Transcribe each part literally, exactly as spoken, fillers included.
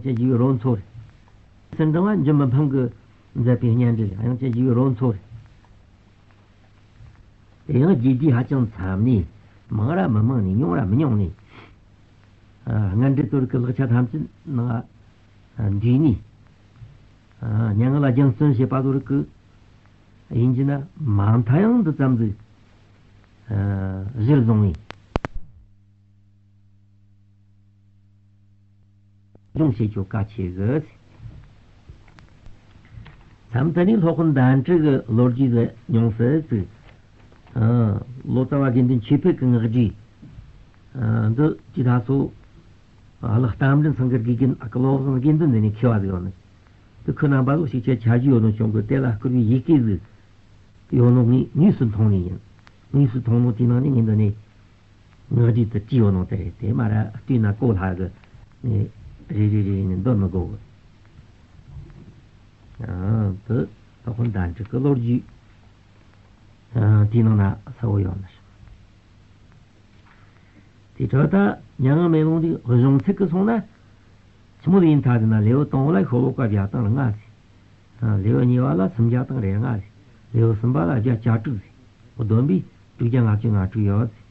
ཅན་ཞིག་གི་རོལ་མཚོ་རེད། སེམས་དྲང་བ་འཇུ་མི་ཕམ་གྱིས་མཛད་པའི་སྙན་འགྲེལ་དབྱངས་ཅན་ཞིག་གི་རོལ་མཚོ་རེད། དེ་ཡང་རྒྱས་བསྡུས་ཧ་ཅང་འཚམ་ནས་མང་ར་མི་མང་ནས་ཉུང་ར་མི་ཉུང་ནས། ཨ། སྔ་འདྲེན་དོར་གྱི་ལེགས་ཆ་ཐམས་ཅད་ནང་འདུས་ནས། ཨ། སྙན་ངག་ལ་རྒྱུན་གསུམ་བྱེད་པ་དོར་གྱི་ཡིན་གྱི་ན་མ་མཐའ་ཡང་འདི་ཙམ་ཟིག་ཨ། གཞིར་བཟུང་ནས། སྦྱོང་བྱེད་ཆོག་གལ་ཆེ་གི། མཚམས་དེ་ནས་སློབ་དཔོན་དཎྜི་གི་ལོ་རྒྱུས་ཟིག་ཉུང་སུ་བཙུགས། ཨ། ལོ་ཙཱ་བ་དགེ་འདུན་ཆོས་འཕེལ་གྱི་ངག་སྒྲོས། ཨ། འདི་ཅི་ད་སོ། ཨ། ལགས་རྟ་མགྲིན་ཚང་གི་དགེ་རྒན། ཨ། ཀི་བློ་བཟང་དགེ་འདུན་འདི་ནས་མཁས་པ་ཟིག་ཡོད་ནི། དེ་ཁོ་རྣམ་པ་ལོ་ཞིག་ཆེ་ཆ་རྒྱུས་ཡོད་ནོ་བྱུང་གི། དེ་ལ་བསྐུར་བའི་ཡི་གེ་ཟིག་ཡོད་ནོ་ངས་དངོས་སུ་མཐོང་ནི་ཡིན། དངོས་སུ་མཐོང་ནོ་དེའི་ནང་ནས་ངས་འདི་ནས་ངག་སྒྲོས་དེ་བྲིས་ཡོད་ནོ་དེ་རེད། དེ་མ་ར་བལྟས་ན་གོ་སླ་གི། ངས་རེ་རེ་རེ་རེ་ནས་འདོན་མི་དགོས་གི། ཨ། དེ་སློབ་དཔོན་དཎྜི་གི་ལོ་རྒྱུས། ཨ། དེའི་ནང་ན་གསལ་བོ་ཡོད་ནི། དེ་འཕྲོ་ད་སྙན་ངག་མེ་ལོང་དེ་གཞུང་ཚིག་གི་སོང་ན། ཆི་མོ་ཡིན་ཐ་དེ་ན། ལེའུ་དང་པོ་ལ་ཤོ་ལོ་ཀ་བརྒྱ་དང་ལྔ་ཟིག་ཨ། ལེའུ་གཉིས་པ་ལ་སུམ་བརྒྱ་དང་རེ་ལྔ་ཟིག་ལེའུ་གསུམ་པ་ལ་བརྒྱ་གྱ་དྲུག་ཟིག་བསྡོམས་པས་དྲུག་བརྒྱ་ལྔ་བཅུ་ང་དྲུག་ཡོད་ཟིག་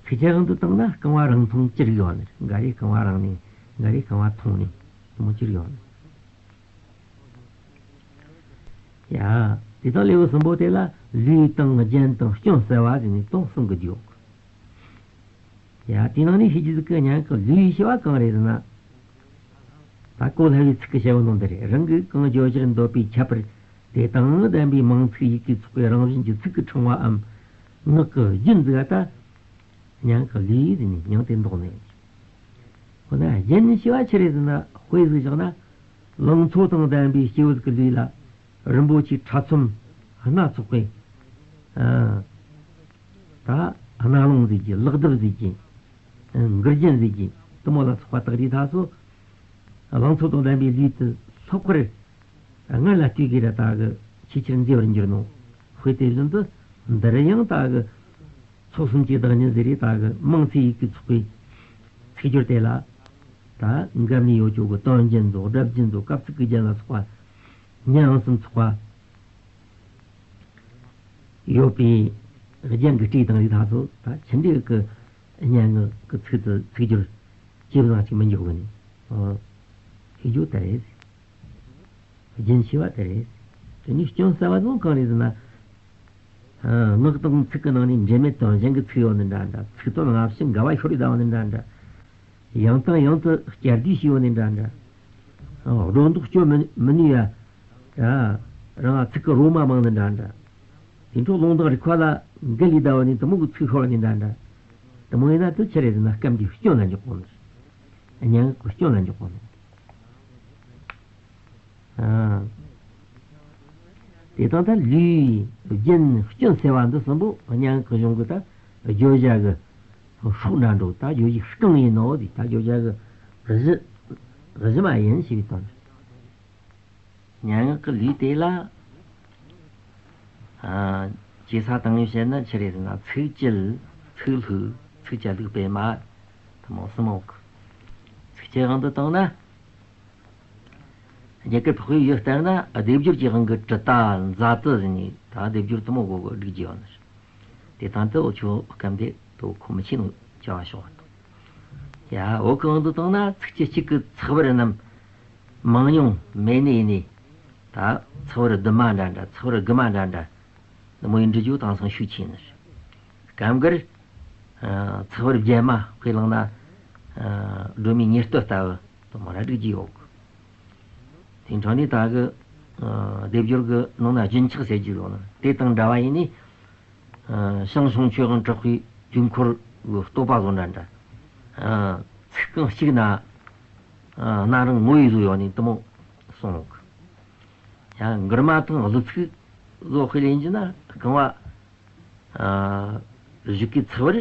ཚིགས་བཅད་དབང་དུ་བཏང་ན་རྐང་བ་རིང་ཐུང་བཅུ་རིགས་ཡོད་ནི། འགའ་རེ་རྐང་བ་རིང་ནི། འགའ་རེ་རྐང་བ་ཐུང་ནི། དེ་མོ་བཅུ་རིགས་ཡོད་ནི། ཡ། དེ་དག་ལེའུ་གསུམ་པོ་དེ་ལ་ལུས་དང་རྒྱན་དང་སྐྱོན་གསལ་བ་ཟེར་ནས་དོན་གསུམ་གྱི་བརྗོད། ཡ། དེའི་ནང་ནས་ཤེས་རྒྱུ་ཟིག་གི་སྙན་ངག་གི་ལུས་ཞེས་པ་གང་རེད་ཟེར་ན། ད་གོ་སླ་བའི་ཚིག་གི་བཤད་བ་ནང་འདི་རེད། རང་གིས་གང་བརྗོད་ཕྱིར་འདོད་པའི་ཁྱད་པར་དེ་དང་ལྡན་པའི་མིང་ཚིག་ཡི་གེ་ཚོགས་པའི་རང་བཞིན་གྱི་ཚིག་གི་ཕྲེང་བའམ་ངག་གི་རྒྱུན་ཟིག་ད་སྙན་ངག་གི་ལུས་ཟེར་ནས་མྱིང་དེ་འདོགས་ནས། འོ་ན་རྒྱན་ཞེས་པ་ཆི་རེད་ཟེར་ན། དཔེ་ཟིག་བཞག་ན་ལང་ཚོ་དང་ལྡན་པའི་སྐྱེས་བུ་ཟིག་གི་ལུས་ལ་རིན་པོ་ཆེའི་ཕྲ་ཚོམ་སྣ་ཚོགས་པའི། ཨ། ད་རྣ་ལུང་ཟེར་གྱི། ལག་གདུབ་ཟེར་གྱི། མགུལ་རྒྱན་ཟེར་གྱི། དེ་མོ་ལ་སོགས་པ་དག་དེ་ད་སོ། ལང་ཚོ་དང་ལྡན་པའི་ལུས་དེ་ལྷག་པར་སྔར་ལ་ལྟོས་གི་ར་ད་གི་ཆེས་ཆེར་མཛེས་པར་འགྱུར་ནོ། དཔེ་དེ་བཞིན་དུ་འདིར་ཡང་ད་གི་ཚོགས་གསུམ་གྱི་བདག་ཉིད་ཟེར་རེ་ད་གི་མིང་ཚིག་ཡི་གེ་ཚོགས་པའི་ཚིག་སྦྱོར་དེ་ལ། ད་འགབ་ནས་ཡོད་ཆོག་གི་དོན་རྒྱན་ཚོ། སྒྲ་རྒྱན་ཚོ། སྐབས་ཚིག་གི་རྒྱན་ལ་སོགས་པ་ཉམས་སུ་ཚོགས་པ། ཡོད་པའི་རྒྱན་གྱི་སྤྲས་དང་རིགས་ལ་སོགས་ད་ཆི་འདྲའི་གི་སྙན་ངག་གི་ཚིག་ཏུ་ཚིག་སྦྱོར་ཇེ་བཟང་ཞིག་མི་འཇོག་གི་ནི། ཨ། ཤེས་རྒྱུ་དེ་རེད། རྒྱུན་ཆེ་བ་དེ་རེད། དེ་ནས་སྐྱོན་གསལ་བ་ཚོ་གང་རེད་ཟེར་ན། ཨ། ངག་དང་ཚིག་གི་ནང་ནས་འབྲེལ་མེད་དོན་གཞན་གྱི་ཚིག་ཡོད་ནི་འདྲ་འདྲ། ཚིག་དོན་སྔ་ཕྱི་འགལ་བ་ཤོར་བསྡད་ཡོད་ནི་འདྲ་འདྲ། ཡང་དང་ཡང་དུ་བསྐྱར་ཟློས་བྱས་ཡོད་ནི་འདྲ་འདྲ། ཨ། སྒྲོ་འདོགས་གཅོད་མི་མི་ནུས་ཡ། ཨ། རང་ཚིག་གི་རོ་མ་མང་ནི་འདྲ་འདྲ། དེ་འཕྲོ་ལུང་དང་རིགས་པ་ལ་འགལ་ལས་བསྡད་པ་ནི་དེ་མོ་གི་ཚིག་ཤོར་ནི་འདྲ་འདྲ། དེ་མོ་ཡིན་ན་དེ་ཆི་རེད་ཟེར་ན་སྐབས་འདིའི་སྐྱོན་ལ་འཇོག་གོ་ནི། སྙན་ངག་གི་སྐྱོན་ལ་འཇོག་གོ་ནི། ཨ། དེ་དང་ད་ལུས་རྒྱན་སྐྱོན་སེལ་བ་འདི་གསུམ་པོ་སྙན་ངག་གི་གཞུང་གི་ད་བརྗོད་བྱ་གི་སྲོག་འདྲ་འགྲོ། ད་བརྗོད་བྱའི་རྐང་ཡིན་ནོ། དེ་ད་བརྗོད་བྱ་གི་གཞི་གཞི་མ་ཡིན་ཞེས་པའི་དོན། སྙན་ངག་གི་ལུས་དེ་ལ། ཨ། ཇེ་ས་དང་ངས་བཤད་ན་ཆི་རེད་ཟེར་ན། ཚིགས་བཅད། ཚིག་ལྷུག། ཚིགས་བཅད་ལྷུག་སྤེལ་མ། དེ་མོ་གསུམ་ཡོད་གི། ཚིགས་བཅད་དབང་དུ་བཏང་ན། རྒྱ་གར་འཕགས་པའི་ཡུལ་ལྟར་ན་སྡེབ་སྦྱོར་གྱི་དབང་གིས་གྲུ་ཏ་ཛ་ཏི་ཟེར་ནས་ད་སྡེབ་སྦྱོར་དེ་མོ་གོ་གི་སྒྲིག་རྒྱུ་ཡོད་ནི། དེ་དང་དུ་འུ་ཆོ་སྐབས་འདི་དུ་གོ་མི་ཆེ་ནོ་བྱ་བ་ཤོག་དང་། ཡ། འོག་གི་དབང་དུ་བཏང་ན་ཚིགས་བཅད་གཅིག་གི་ཚེག་བར་རྣམས་མང་ཉུང་མེད་ནི་ཡིན་ནི། ད་ཚེག་བར་བདུན་མ་འདྲ་འདྲ། ཚེག་བར་དགུ་མ་འདྲ་འདྲ། འདི་མོ་ཡིན་འགྲོ་རྒྱུ་དེང་སང་ཤུགས་ཆེ་ནི། སྐབས་འགར། ཨ། ཚེག་བར་བརྒྱད་མ། དཔེ་བླངས་ན། ཨ། སྒྲོན་མེའི་ཉེར་སྟོད་ལྟ་བུ་དེ་མོ་ར་སྒྲིག་རྒྱུ་ཡོད་གི། དེ་འཕྲོ་ནས་ད་གི། ཨ། སྡེབ་སྦྱོར་གི་ནང་ན་རྒྱུན་ཆགས་ཟེར་རྒྱུ་ཡོད་ནི། དེ་དང་འདྲ་བ་ཡིན་ནི། ཨ། ཞང་ཞུང་ཆོས་དབང་གྲགས་པའི་དུས་འཁོར་གྱི་བསྟོད་པ་བཟོ་འདྲ་འདྲ། ཨ། ཚིག་རྐང་གཅིག་ན། ཨ། སྣ་རིང་ངོ་བོས་བཟོས་ཡོད་ནི་དེ་མོ་གསུངས་ཡོད་གི། ཡང་མགུར་མ་དང་གླུ་ཚིག་བཟོ་དཔེ་ལེན་རྒྱུ་ན་རྐང་བ། ཨ། གཞུག་གི་ཚེག་བར་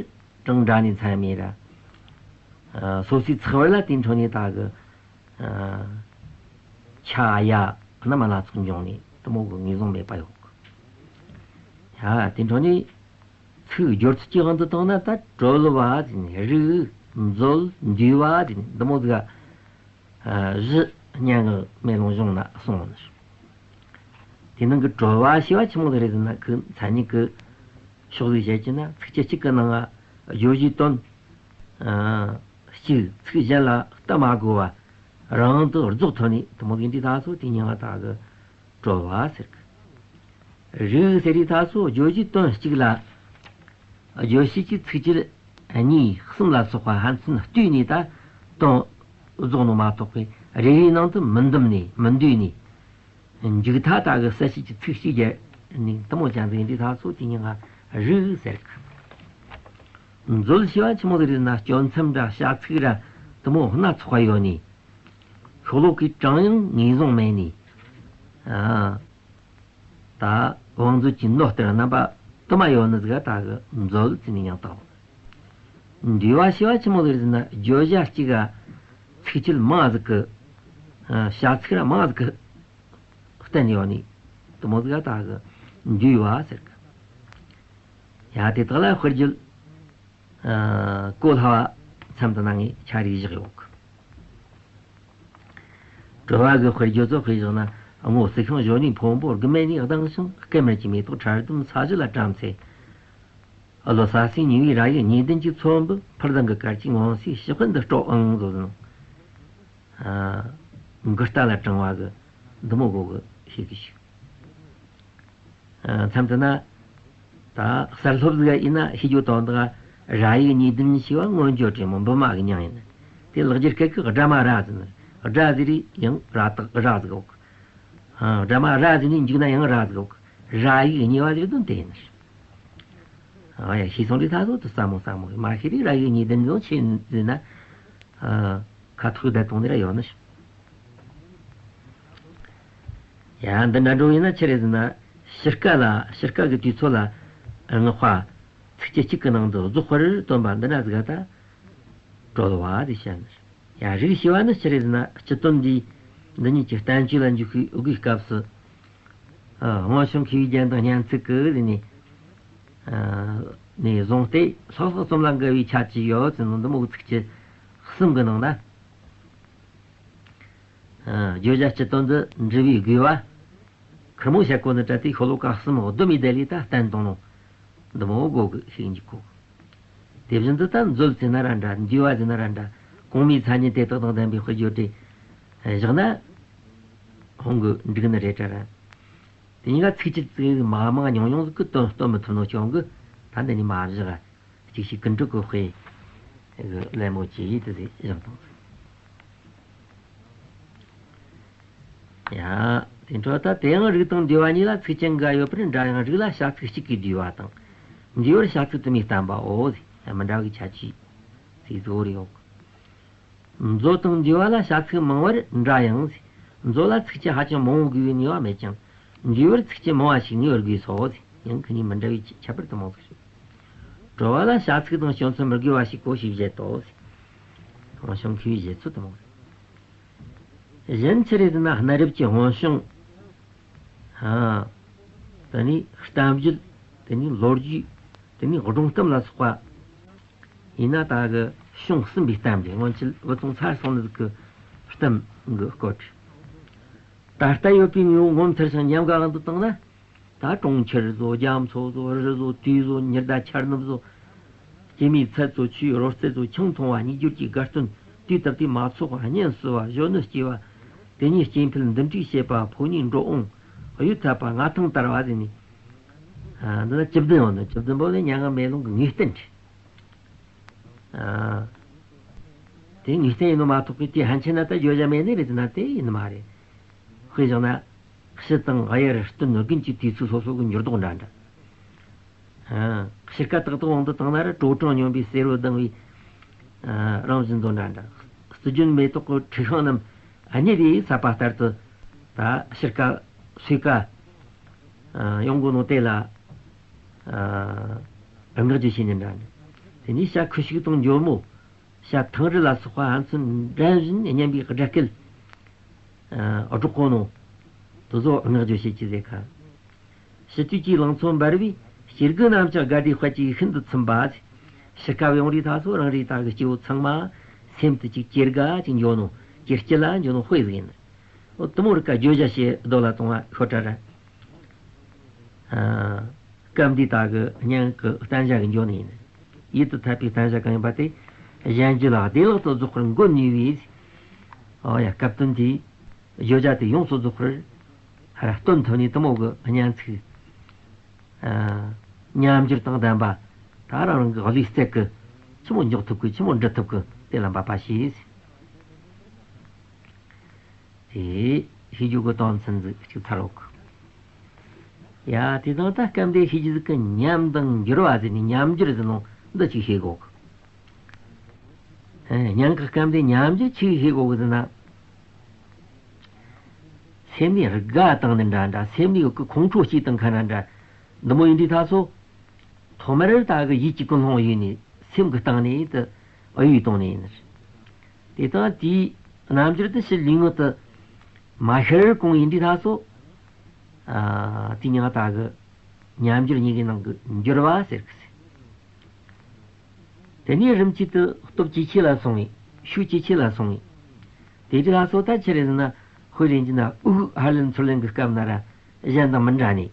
གྲངས་འདྲ་ནི་ཚང་མེད་ར། ཨ། སོ་སོའི་ཚེག་བར་ལ་དེ་འཕྲོ་ནས་ད་གི། ཨ། ཆ་ཡ་རྣམས་སྣ་ཚོགས་འབྱུང་ནས་དེ་མོ་གི་ངེས་བཟུང་མེད་པ་ཡོད་གི། ཡ། དེ་འཕྲོ་ནས་ཚིག་སྦྱོར་ཚུལ་གྱི་དབང་དུ་བཏང་ན། ད་གྲོལ་བ་ཟེར་ནས། རིག། མཛོད། འདུས་པ་ཟེར་ནས། འདི་མོ་ཟིག་ག་ བཞི་སྙན་ངག་མེ་ལོང་གཞུང་ན་གསུངས་ནི། དེ་ནང་གི་གྲོལ་བ་ཞེས་པ་ཆི་མོ་ཟིག་རེད་ཟེར་ན། ཁོའི་མཚན་ཉིད་ཀྱི་ཕྱོགས་ཟིག་བཤད་ཀྱི་ན། ཚིགས་བཅད་གཅིག་གི་ནང་ང་བརྗོད་གཞིའི་དོན་གཅིག་ཚིག་གཞན་ལ་བརྟེན་མ་དགོས་པ་རང་དུ་རྫོགས་ཐོན་ནས་དེ་མོ་ཟིག་འདི་ད་སོ་དེ་ཉིད་ང་ད་གི་གྲོལ་བ་ཟེར་གི། རིག་ཟེར་རི་ད་སོ་བརྗོད་གཞིའི་དོན་གཅིག་ལ་བརྗོད་བྱེད་ཀྱི་ཚིག་གཅིག་གཉིས་གསུམ་ལ་སོགས་པ་ཕན་ཚུན་ལྟོས་ནས་ད་དོན་རྫོགས་ནོ་མ་གཏོགས་པའི་རེ་རེའི་ནང་དུ་མི་འདུམ་ནས་མི་འདུས་ནས། མཇུག་མཐའ་ད་གི་གསལ་བྱེད་ཀྱི་ཚིག་གཅིག་བརྒྱབ་ནས་དེ་མོ་ཅན་ཟིག་འདི་ད་སོ་དེ་ཉིད་ང་རིག་ཟེར་གི། མཛོད་ཞེས་པ་ཆི་མོ་ཟིག་རེད་ན། གཅོད་མཚམས་ར་བྱ་ཚིག་ར་དེ་མོ་སྣ་ཚོགས་པ་ཡོད་ནི། ཤོ་ལོ་ཀའི་གྲངས་ཡང་ངེས་བཟུང་མེད་ནི། ཨ། ད་བང་མཛོད་ཀྱི་ནོར་གཏེར་རྣམ་པ་དུ་མ་ཡོད་ནི་ཟིག་ག་ད་གི་མཛོད་ཟེར་ནས་ཡང་བཏགས། འདུས་པ་ཞེས་པ་ཆི་མོ་ཟིག་རེད་ཟེར་ན། བརྗོད་བྱ་གཅིག་ག་ཚིག་བཅད་མང་ཟིག་གི། ཨ། བྱ་ཚིག་ར་མང་ཟིག་གི་བསྟན་ཡོད་ནི་དེ་མོ་ཟིག་ག་ད་གི་འདུས་པ་ཟེར་གི། ཡ། དེ་དག་ལ་དཔེར་བརྗོད། ཨ། གོ་སླ་བ་མཚམས་དེ་ན་ངས་ཆ་རིག་བཞག་ཡོད་གི། གྲོལ་བ་གི་དཔེར་བརྗོད་ཚོ་དཔེ་བཞག་ན། སྔོ་རྩི་ཤིང་གཞོན་ནུའི་ཕུང་པོ། དགུ་མེད་ནས་ལྡང་ཞིང་། སྐྱེ་མེད་ཀྱི་མེ་ཏོག་ཁྲ་གདུང་ས་གཞི་ལ་བཀྲམ་ཚེ། བློ་ས་སྲིན་ཉེ་བའི་ར་ཡིག་གཉིས་ལྡན་གྱི་ཚོམ་བུ། ཕུར་མདངས་ཀྱི་གར་གྱི་ངོ་མཚར་ཕྱི་ཕུད་འདི་སྤྲོ་ཨང་། ཟོ་ཟིན། ཨ། མགུར་རྟ་ལ་དྲངས་པ་གི་འདི་མོ་གོ་གི་ཤེས་གི་ཞིག། ཨ། མཚམས་དེ་ན་ད་གསར་སློབ་ཟིག་ཡིན་ན་ཤེས་རྒྱུ་དང་དག་ར་ཡིག་གཉིས་ལྡན་ཞེས་པ་མངོན་བརྗོད་རེད་མོ། འབུམ་མ་གི་མྱིང་ཡིན། དེ་ལེགས་སྦྱར་སྐད་ཀྱི་སྒྲ་མ་ར་ཟེར་ནི། སྒྲ་ཟེར་རི་ཡང་ར་དག་ར་ཟིག་གོ། ཨ། སྒྲ་མ་ར་ཟེར་ནས་མཇུག་ན་ཡང་ར་ཟིག་གོ། ར་ཡིག་གཉིས་པ་ཟེར་དོན་དེ་ཡིན། ཨ་ཡ། ཤེས་སོང་རི་ད་སོ་དུ་ས་མོ་ས་མོ་མ་ཤེས་རི་ར་ཡིག་གཉིས་ལྡན་ཟོ་ཆེ་ཟེར་ན། ཨ། ཁ་ཐུག་བསྡད་གཏོང་ནི་ར་ཡོད་ནི། ཡ། འདི་འདྲ་འགྲོ་ཡིན་ན་ཆི་རེད་ཟེར་ན། ཕྱི་དཀའ་ལ། ཕྱི་དཀའ་གི་དུས་ཚོད་ལ་བསྔགས་པ་ཚིགས་བཅད་གཅིག་གི་ནང་དུ་རྫོགས་པར་སྟོན་པ་འདི་འདྲ་ཟིག་ད་གྲོལ་བ་དེ་བཤད་ནི། ཡ། རིག་ཞེས་པ་ནི་ཆི་རེད་ཟེར་ན། སྤྱི་དོན་འདི་འདི་ཉིད་ཀྱི་བསྟན་བཅོས་ལ་འཇུག་ཤུགས་དགོས་སྐབས་སུ། ཨ། སྔོན་བྱུང་མཁས་པའི་རྒྱན་དང་སྙན་ཚིག་གི་ནས། ཨ། ནས་བཟུང་སྟེ་ལྷག་ལྷག་རྩོམ་ལ་འགལ་བའི་ཆ་ཅི་ཡོད་ཟེར་ནོ་འདི་མོ་གི་ཚིགས་བཅད་གསུམ་གི་ནང་ན། ཨ། བརྗོད་བྱ་སྤྱི་དོན་དུ་འབྲི་བའི་དགོས་པ། ཁེར་མོ་བཤད་གོ་ནི་སྤྲད་དེ་ཤོ་ལོ་ཀ་གསུམ་བསྡོམས་ཡི་དེ་ལས་ད་བསྟན་བཏང་ནོ། འདི་མོ་གོ་གི་ཤེས་འཇུག་གོ། དེ་བཞིན་དུ་ད་མཛོད་ཟེར་ན་ར་འདྲ། འདུས་པ་ཟེར་ན་ར་འདྲ། གོང་མའི་མཚན་ཉིད་དེ་དག་དང་ལྡན་པའི་དཔེར་བརྗོད་དེ་བཞག་ན་ཧོང་གི་འགྲིག་ནི་རེད་དྲ་ར། དེ་གཉིས་ཀ་ཚིགས་བཅད་ཙིག་མ་མང་ཉུང་ཉུང་ཟིག་གི་དོན་སྟོན་མི་ཐུབ་ནོ་རྐྱེན་གིས་ད་འདི་ནས་མ་བཞག་གཅིག་ཤེས་ཀུན་འགྲོ་གི་དཔེ་ལད་མོ་ཅི་ཡིས་དེ་ཟིག་བཞག་དང་ཟིག། ཡ། དེ་འཕྲོ་ད་དེ་ཡང་རིག་དང་འདུས་པ་གཉིས་ལ་ཚིགས་བཅད་འགའ་ཡོད་པར་འདྲ་ཡང་རིག་ལ་བྱ་ཚིག་གཅིག་གིས་འདུས་པ་དང་། འདུས་པར་བྱ་ཚིག་དུ་མས་བསྟན་པའོ། ཡ། མི་འདྲ་བའི་ཁྱད་ཆོས་ཚིག་གཙོ་བོར་ཡོད། མཛོད་དང་འདུས་པ་ལ་བྱ་ཚིག་མང་བར་འདྲ་ཡང་། མཛོད་ལ་ཚིགས་བཅད་ཧ་ཅང་མང་བོ་དགོས་པའི་ནུས་པ་མེད་ཀྱང་། འདུས་པར་ཚིགས་བཅད་མང་བ་ཞིག་ངེས་པར་དགོས་སོ། ཡང་ཁོ་གཉིས་མི་འདྲ་བའི་ཁྱད་པར་དུ་མ་ཟིག་རེད། གྲོལ་བ་ལ་བྱ་ཚིག་དང་སྐྱོན་ཚོད་མི་དགོས་པ་ཞིག་གོ་ཞེས་བཞེད་དོ། སྔོན་བྱུང་མཁས་པའི་བཞེད་ཚུལ་དུ་མ་རེད། གཞན་ཆི་རེད་ཟེར་ན་གནའ་རབས་ཀྱི་སྔོན་བྱུང་། ཨ། དེ་ནས་གཏམ་རྒྱུད། དེ་ནས་ལོ་རྒྱུས། དེ་ནས་སྒྲུང་གཏམ་ལ་སོགས་པ་ཡིན་ན་ད་གི་བྱུང་ཟིན་པའི་གཏམ་རེད། སྔོན་ཆད་བུད་སོང་ཚར་སོང་ནི་ཟིག་གི་གཏམ་གི་སྐོར་རེད། ད་ལྟ་ཡོད་པའི་དངོས་པོ་ངོ་མཚར་ཞིང་ཉམས་དགའ་དབང་དུ་བཏང་ན། ད་གྲོང་ཁྱེར་བཟོ། རྒྱ་མཚོ་བཟོ། རི་བཟོ། དུས་བཟོ། ཉི་ཟླ་འཆར་ནུབ་བཟོ། སྐྱེད་མོས་ཚལ་བཟོ། ཆུའི་རོལ་རྩེད་བཟོ། ཆང་འཐུང་བ། སྙིགས་རྒྱུར་གྱི་དགའ་སྟོན། དུས་རྟག་ཏུ་མ་ཚོགས་པ། གཉེན་བསུ་བ། གཞོན་ནུ་སྐྱེ་བ། དེ་ཉིད་སྐྱེ་འཕེལ་འདུམ་འགྲིག་བྱེད་པ། ཕོ་ཉའི་འགྲོ་འོང་། གཡུ་འཐབ་པ། མངའ་ཐང་དར་བ་ཟེར་ནས། ཨ། འདི་ལ་བཅུ་བདུན་ཡོད་ནི། བཅུ་བདུན་པོ་ནི་མྱ་ངན་མེ་ལོང་གི་ངེས་གཏན་རེད། ཨ། དེ་ངེས་གཏན་ཡིན་ནོ་མ་གཏོགས་པའི་དེ་ཕན་ཆད་ན་ད་བརྗོད་བྱ་མེད་ནི་རེད་ཟེར་ན་དེ་ཡིན་ནི་མ་རེད། དཔེ་བཞག་ན། ཕྱི་དང་དབྱར་སྟོན་དགུན་གྱི་དུས་ཚོད་སོ་སོ་གི་འགྱུར་ལྡོག་འདྲ་འདྲ། ཨ། དཔྱིད་ཀ་ཏག་ཏག་འོང་དུ་བཏང་ན་ར་དྲོ་གྲང་སྙོམས་པའི་བསེར་བུ་ལྡང་བའི། ཨ། རང་བཞིན་དུ་འདྲ་འདྲ། སྲིད་རྒྱུན་མེ་ཏོག་གི་འཁྲི་ཤིང་རྣམས་ཨ་མྱེས་པའི་ཚད་པ་ལྟར་དུ་ད་དཔྱིད་ཀ་སོས་ཀ། ཨ། ཡོང་གོ་ནོ་དེ་ལ། ཨ། བསྔགས་བརྗོད་བྱས་ནི་འདྲ་འདྲ། དེ་ནས་བྱ་ཁུ་བྱུག་དང་འཇོལ་མོ། བྱ་ཐང་རི་ལ་སོགས་པ་ཕན་ཚུན་འགྲན་བཞིན་སྙན་པའི་སྒྲ་སྐད། ཨ། སྒྲོག་གོ་ནོ། དེ་ཚོ་བསྔགས་བརྗོད་བྱེད་ཀྱི་ཟེར་ཁ། ཕྱི་དུས་ཀྱི་ལང་ཚོ་འབར་བའི་སྐྱེ་དགུ་རྣམས་ཀྱང་དགའ་བདེའི་དཔལ་གྱིས་ཤིན་ཏུ་ཚིམ་པ། ཕྱི་སྐབས་ཡོང་རིས་ད་སོ་རང་རེའི་ད་གི་སྐྱེ་བོ་ཚང་མ་སེམས་དུ་ཅིག་སྐྱེ་དགའ་ཅིག་འགྱོ་ནོ། གྱི་དཀྱིལ་ལ་འཇོག་ནོ་དཔེ་ཟིག་ཡིན། འོ་དེ་མོ་རིགས་ཀ་བརྗོད་བྱ་ཞེས་འདོད་ལ་གཏོང་བ་ཤོ་ཏྲ་ར། ཨ། སྐབས་འདི་དག་གི་སྙན་གི་བསྟན་བྱ་གི་འཇོག་ནི་ཡིན། ཡིད་དུ་འཐད་པའི་བསྟན་བྱ་གང་ཡིན་པ་དེ་གཞན་རྒྱུད་ལ་བདེ་བླག་ཏུ་རྫོགས་པར་འགོད་ནུས་པའི། ཨོ་ཡ། སྐབས་དོན་དེའི་བརྗོད་བྱ་དེ་ཡོངས་སུ་རྫོགས་པར་ཧ་ར་སྟོན་ཐུབ་ནི་དེ་མོ་གི་སྙན་ཚིག་ཨ། ཉམས་འགྱུར་དང་ལྡན་པ། ད་རང་རང་གི་གླུའི་རྩལ་གི་ཆི་མོ་འཇོག་ཐུབ་གི་ཆི་མོ་འབྲི་ཐུབ་གི་དེ་ལ་འབད་པ་བྱས། དེ་ཤེས་རྒྱུ་གི་དོན་ཚན་ཟིག་གཅིག་ཚར་འོག་གི། ཡ། དེ་དང་ད་སྐབས་འདི་ཤེས་རྒྱུ་ཟིག་གི་ཉམས་དང་འགྱུར་བ་ཟེར་ནས་ཉམས་འགྱུར་ཟེར་ནོ་འདི་ཅིག་ཤེས་དགོས་གི། ཨེ། སྙན་གི་སྐབས་འདི་ཉམས་འགྱུར་ཆི་ཤེས་དགོས་གི་ཟེར་ན། སེམས་ནི་དགའ་བཏང་ནི་འདྲ་འདྲ། སེམས་ནི་ཡོད་གི་ཁོང་ཁྲོ་སྐྱེས་བཏང་ཁ་ན་འདྲ། འདི་མོ་ཡིན་དུས་ད་སོ། ཐོག་མར་ད་གི་ཡིད་ཀྱི་ཀུན་སློང་ཡོད་ནི་སེམས་ཀྱི་སྟེང་ནས་དེ་ཨ་ཡུལ་གཏོང་ནི་ཡིན། དེ་དང་དེའི་རྣམ་འགྱུར་དེ་ཕྱི་ལུས་ངག་ཏུ་མ་ཤར་གོང་ཡིན་དུས་ད་སོ། ཨ། དེ་ཉིད་ད་གི་ཉམས་འགྱུར་གཉིས་ཀྱི་ནང་གི་འགྱུར་བ་ཟེར་གི། དེ་ནས་རིམ་གྱིས་དུ་སྟོབས་ཇེ་ཆེ་ལ་སོང་བས། ཤུགས་ཇེ་ཆེ་ལ་སོང་བས། དེ་དུས་ལ་སོ་ད་ཆི་རེད་ཟེར་ན། དཔེ་རེད་ན་དབུགས་ཧ་ལམ་ཚུར་ལེན་གྱི་སྐབས་ན་ར་གཞན་དང་མི་འདྲ་ནས།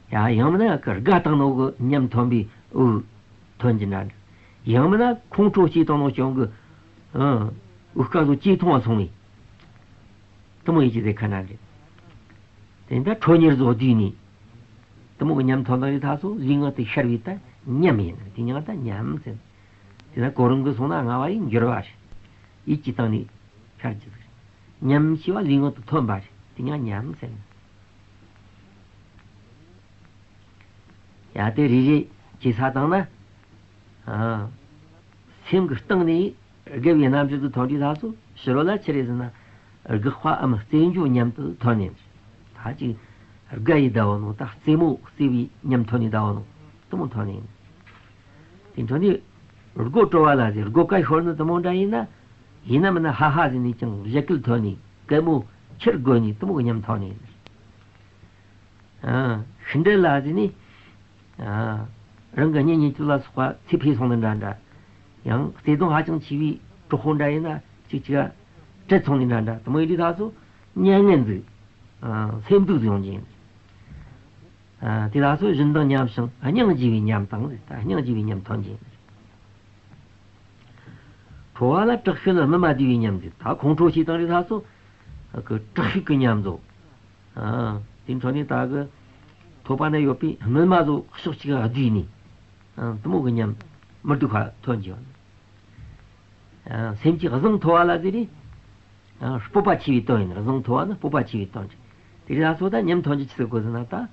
ཡ། ཡང་མིན་ན་གི་དགའ་བཏང་ནོ་གི་ཉམས་ཐོན་པའི་དབུགས་ཐོན་གྱི་འདྲ་འདྲ། ཡང་མིན་ན་ཁོང་ཁྲོ་སྐྱེས་བཏང་ནོ་བྱུང་གི། ཨ། དབུགས་སྐབས་སུ་ཇེ་ཐུང་བ་སོང་བས། དེ་མོ་ཡིན་གྱི་ཟེར་ཁ་ན་རེད། དེ་ད་ཁྲོ་གཉེར་བཟོ་དུས་ནི། དེ་མོ་གི་ཉམས་ཐོན་དང་རེད་ད་སོ་ལུས་ངག་ཏུ་ཤར་བའི་ད་ཉམས་ཡིན། དེ་ཉིད་ད་ཉམས་ཟེར། དེ་ད་གོ་རིམ་གི་སོང་ན་ལྔ་བ་ཡི་འགྱུར་བ་རེད། ཡིད་ཀྱི་སྟེང་ནས་ཤར་གྱི་ཟེར། ཉམས་ཞེས་པ་ལུས་ངག་ཏུ་ཐོན་པ་རེད། དེ་ཉིད་ཉམས་ཟེར། ཡ། དེ་རེ་རེ་བྱེད་ས་དང་ན། ཨ། སེམས་ཀྱི་སྟེང་ནས་དགའ་བའི་རྣམ་འགྱུར་དུ་ཐོན་དུས་ད་སོ་ཕྱི་རོལ་ལ་ཆི་རེད་ཟེར་ན། དགག་པའམ་རྩེད་འཇོ་ཉམས་དུ་ཐོན་ནས། ད་ཅིག་དགའ་ཡི་ད་བ་ནོ། ད་རྩེད་མོ་རྩེ་བའི་ཉམས་ཐོན་ནས་ད་བ་ནོ། དེ་མོ་ཐོན་ནས། དེ་འཕྲོ་ནས་སྒོ་དྲོ་བ་ལ་ཟེར། སྒོ་ཀ་ཤོར་ནི་དེ་མོ་འདྲ་ཡིན་ན། ཡིན་ན་མིན་ན་ཧ་ཧ་ཟེར་ནས་ཀྱང་བཞད་གད་ཐོན་ནས། གད་མོ་ཁྱེར་དགོས་ནས་དེ་མོ་གི་ཉམས་ཐོན་ནས། ཨ། ཤི་འདྲེ་ལ་ཟེར་ནས། ཨ། རང་གི་གཉེན་ཉེ་ཚུལ་ལ་སོགས་པ་ཚེ་འཕོས་སོང་ནི་འདྲ་འདྲ། ཡང་བརྩེ་དུང་ཧ་ཅང་ཆེ་བའི་གྲོགས་པོ་འདྲ་ཡིན་ན་གཅིག་གཅིག་ག་བྲལ་སོང་ནི་འདྲ་འདྲ། དེ་མོ་ཡིན་དུས་ད་སོ་མྱ་ངན་འདུག་ཨ། སེམས་སྡུག་ཡོང་གི་ཡིན། ཨ། དེ་ད་སོ་བཞིན་དང་མཉམ་ཞིང་སྙིང་རྗེ་བའི་ཉམས་དང་། ད་སྙིང་རྗེ་བའི་ཉམས་ཐོན་གྱི་ཡིན། ཁྲོ་བ་ལ་དྲག་ཤུལ་སྨིན་མ་བསྡུས་པའི་ཉམས་ཟེར། ད་ཁོང་ཁྲོ་སྐྱེས་བཏང་རེད་ད་སོ། ཨ། གི་དྲག་ཤུལ་གྱི་ཉམས་ཟོ། ཨ། དེ་འཕྲོ་ནས་ད་གི་ཐོབ་པ་ན་ཡོད་པའི་སྨིན་མ་ཟོ་ཕྱོགས་གཅིག་ག་བསྡུས་ནས། ཨ། དེ་མོ་གི་ཉམས་མི་སྡུག་པ་ཐོན་གྱི་ཡོད། ཨ། སེམས་ཀྱི་གཟེངས་མཐོ་བ་ལ་ཟེར་རེད། ཨ། སྤོབས་པ་ཆེ་བའི་དོན་ཡིན། གཟེངས་མཐོ་བ་ནི་སྤོབས་པ་ཆེ་བའི་དོན་རེད། དེ་རེད་ད་སོ་ད་ཉམས་ཐོན་གྱི་ཆི་ཟིག་གོ་ཟེར་ན་ད། ཨ།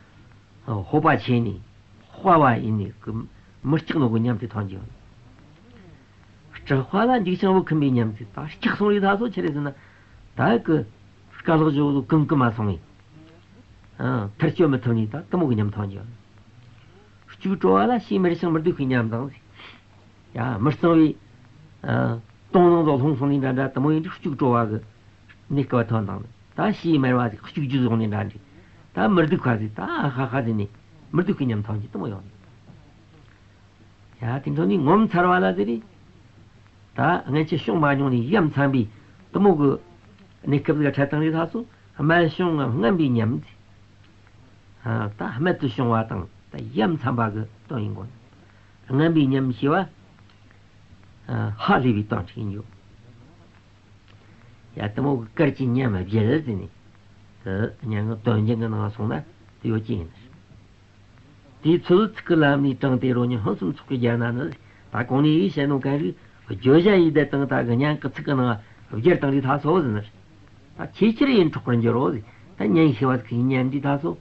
སྤོབས་པ་ཆེ་ནས་དཔའ་བ་ཡིན་ནས་གི་མི་སྐྲག་ནོ་གི་ཉམས་དེ་ཐོན་གྱི་ཡོད། སྐྲག་པ་ལ་འཇིགས་ཤིང་བུ་ཁུམ་པའི་ཉམས་ཟེར། ད་སྐྲག་སོང་རེད་ད་སོ་ཆི་རེད་ཟེར་ན། ད་གི་རྐང་ལག་བཞི་བོ་གང་གི་མ་སོང་བས། ཨ། ཐར་གཅོད་མི་ཐུབ་ནས་ད་དེ་མོ་གི་ཉམས་ཐོན་གྱི་ཡོད། སྐྱུག་བྲོ་བ་ལ་ཕྱིས་མེར་ཞིང་མི་སྡུག་པའི་ཉམས་དང་། ཡ། མི་གཙང་བའི། ཨ། དོང་ནང་དུ་ལྷུང་སོང་ནི་འདྲ་འདྲ་དེ་མོ་ཡིན་དུས་སྐྱུག་བྲོ་བ་གི་གནས་སྐབས་ཐོན་དང་། ད་ཕྱིས་མེར་བ་ཟིག་སྐྱུག་རྒྱུ་བཟུང་ནི་འདྲ་འདྲ། ད་མི་སྡུག་པ་ཟིག་ད་ཧ་ཧ་ཟེར་ནས་མི་སྡུག་པའི་ཉམས་ཐོན་གྱི་དེ་མོ་ཡོང་ནི། ཡ། དེ་འཕྲོ་ནས་ངོ་མཚར་བ་ལ་ཟེར་རེད། ད་སྔན་ཆད་བྱུང་མ་མྱོང་ནས་ཡ་མཚན་པའི་དེ་མོ་གི་གནས་སྐབས་ཟིག་འཕྲད་བཏང་རེད་ད་སོ། སྨན་བྱུང་ངམ་རྔམ་པའི་ཉམས་ཟེར། ཨ། ད་རྨད་དུ་བྱུང་བ་དང་ད་ཡ་མཚན་པ་གི་དོན་ཡིན་དགོས། རྔམ་པའི་ཉམས་ཞེས་པ། ཨ། ཧ་ལས་པའི་དོན་ཅིག་ཡིན་རྒྱུ། ཡ། དེ་མོ་གི་གར་གྱི་ཉམས་བརྒྱད་ཟེར་ནས། དེ་སྙན་ངག་དོན་རྒྱན་གྱི་ནང་སོང་ན་དེ་ཡོད་ཀྱི་ཡིན། དེའི་ཚུལ་ཚིག་གི་ལམ་ནས་དྲངས་ཏེ་རོ་ཉི་ཕུན་སུམ་ཚོགས་པའི་རྒྱན་ན་ནི། ད་གོང་ནས་ཡིས་བཤད་ནོ་གང་རིགས་བརྗོད་བྱ་ཡི་བསྡད་དང་། ད་གི་སྙན་གི་ཚིག་གི་ནང་བསྒྱུར་དང་རེད་ད་སོ་ཟེར་ནི། ད་ཆེས་ཆེར་ཡིད་འཕྲོག་པར་འགྱུར་རོ་ཟེར། ད་ཉན་ཤེས་པ་གི་ཉན་འདི་ད་སོ།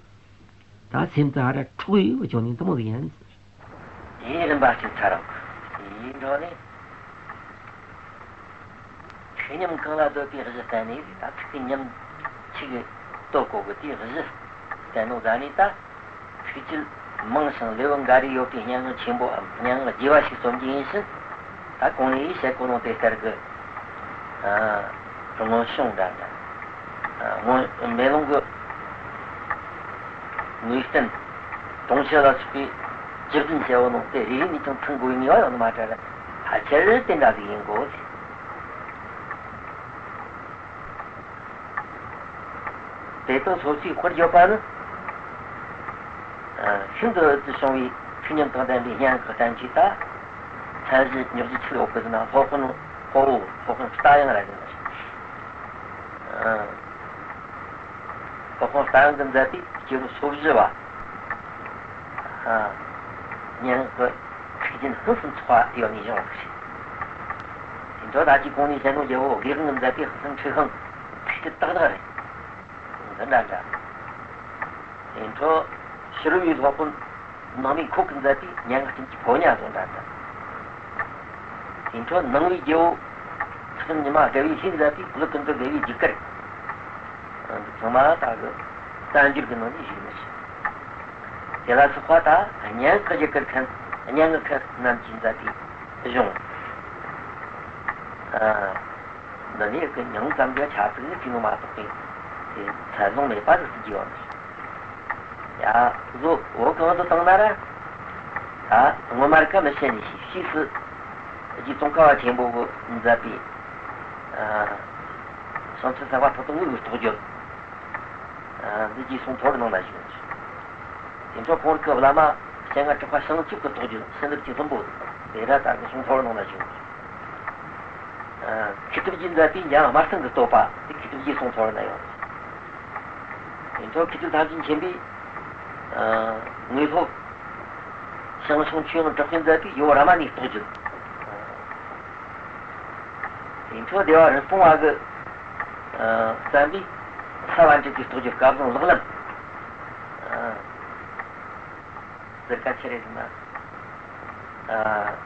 ད་སེམས་དུ་ཧ་ར་འཕྲོག་ཡོད་ཅོག་ནི་དེ་མོ་ཟིག་ཡིན། དེའི་རིམ་པ་གཅིག་ཚར་རོ། དེའི་འགྲོ་ནས། ཆོས་ཉམས་གང་ལ་འདོད་པའི་གཞི་བསྟན་ནས། ད་ཚིག་གི་ཉམས་ཆི་གི་གཏོད་གོ་གི་དེའི་གཞི་བསྟན་ནོ་ཟ་ནས། ད་ཚིག་རྒྱུད་མང་ཞིང་ལེའུ་འགའ་རེ་ཡོད་པའི་སྙན་ངག་ཆེན་པོའམ་སྙན་ངག་རྒྱས་པ་ཞིག་རྩོམ་རྒྱུ་ཡིན་ཕྱིན། ད་གོང་ནས་ཡིས་བཤད་གོ་ནོ་དེ་ལྟར་གི། ཨ། སྔོན་བྱུང་འདྲ་འདྲ། ཨ། སྔོན་མེ་ལོང་གི་ངེས་བསྟན་དུང་ཕྱུར་ལ་སོགས་པའི་བཅུ་བདུན་བྱ་བ་ནང་དེ་རེ་རེ་ནས་ཀྱང་ཚང་དགོས་ངེས་པ་ཡོད་ནི་མ་རེད། ཕལ་ཆེར་དེ་འདྲ་ཟིག་ཡིན་དགོས། དེ་དག་སོ་སོའི་དཔེར་བརྗོད་པ་ནི། ཨ། ཤིན་ཏུ་འོད་དུ་བྱུང་བའི་ཚིག་ཉམས་དང་ལྡན་པའི་སྙན་ངག་གི་བསྟན་བཅོས་དག་མཚན་གཞི་རྙོག་གཞི་ཆི་ཡོད་གི་ཟེར་ན། སློབ་དཔོན་དཔའ་བོ་སློབ་དཔོན་རྟ་དབྱངས་ར་ཡིན་ལ། ཨ། སློབ་དཔོན་རྟ་དབྱངས་ཀྱིས་མཛད་པའི་སྐྱེས་བུ་སོ་བཞི་བ། ཨ། སྙན་ངག་གི་ཚིག་རྒྱན་ཕུན་སུམ་ཚོགས་པ་ཡོད་ནི་བྱུང་བ་རེད། དེ་འཕྲོ་ད་ཅི་གོང་ནས་བཤད་ནོ་རྒྱལ་པོ་དགེ་དབང་གིས་མཛད་པའི་ཧུར་སེམས་འཁྲི་ཤིང་ཚིག་སྲོལ་ཏག་ཏག་རེད། འདི་འདྲ་འདྲ། དེ་འཕྲོ་ཕྱི་རོལ་པའི་སློབ་དཔོན་ནང་པའི་ཁོ་གིས་མཛད་པའི་སྙན་ངག་ཁྲིམས་ཀྱི་ཕོ་ཉ་བཟོ་འདྲ་འདྲ། དེ་འཕྲོ་ནང་པའི་རྒྱལ་པོ་ཁྲི་སྲོང་ཉི་མ་དགའ་བའི་ཞིག་མཛད་པའི་ཀླུ་ཀུན་ཏུ་དགའ་བའི་རྒྱུ་སྐར། འདི་ཚང་མ་ད་གི་བསྟན་འགྱུར་གྱི་ནང་ནས་བཞུགས་ནི་ཞིག་དེ་ལ་སོགས་པ་ད་སྙན་ངག་གི་རྒྱུ་སྐར་མཁན། སྙན་ངག་མཁན་རྣམས་ཀྱིས་མཛད་པའི་གཞུང་། ཨ། འདི་ནས་ཀྱི་མྱིང་ཙམ་གྱི་ཆ་ཚིག་ནི་བྲིས་ནོ་མ་གཏོགས་པའི་དེ་མཚན་བཟུང་མེད་པ་ཟིག་ཟེར་གྱི་ཡོད་ནི། ཡ། བཟོ་བོ་གང་དུ་བཏང་ན་ར། ད་ངོ་མ་རིག་ག་མི་བཤད་ནི་ཞིག་ཕྱིས་སུ་རྗེ་ཙོང་ཁ་བ་ཆེན་པོ་གིས་མཛད་པའི། ཨ། བྱང་ཆུབ་སེམས་དཔའ་ཐོབ་ཐང་དངོས་ཀྱི་རྟོགས་བརྗོད། ཨ། འདི་རྗེ་ཙོང་ཐོར་ནང་ན་བཞུགས། དེ་འཕྲོ་ཁོང་གི་བླ་མ་སྤྱན་སྔ་གྲགས་པ་བྱང་ཆུབ་ཀྱི་རྟོགས་བརྗོད་བྱིན་རླབས་ཀྱི་ལྷུན་པོ་དེ་ར་ད་གི་ཙོང་ཐོར་ནང་ན་བཞུགས། ཨ། མཁས་གྲུབ་རྗེས་མཛད་པའི་འཇམ་དབྱངས་སྨྲ་སེང་གི་བསྟོད་པ་དེ་མཁས་གྲུབ་རྗེ་ཙོང་ཐོར་ན་ཡོད། དེ་འཕྲོ་མཁས་གྲུབ་ཐམས་ཅད་མཁྱེན་པའི། ཨ། དངོས་སློབ་ཞང་ཞུང་ཆོས་དབྱིངས་གྲགས་པས་མཛད་པའི་ཡོ་ར་མ་ཎའི་རྟོགས་བརྗོད། དེ་འཕྲོ་སྡེ་པ་རི་སྤུངས་པ་གིས། ཨ། བརྩམས་པའི་ས་བཅུ་པའི་རྟོགས་བརྗོད་སྐལ་བཟང་ལག་ལེན། ཨ། ཟེར་ག་ཆི་རེད་ཟེར་ན། ཨ།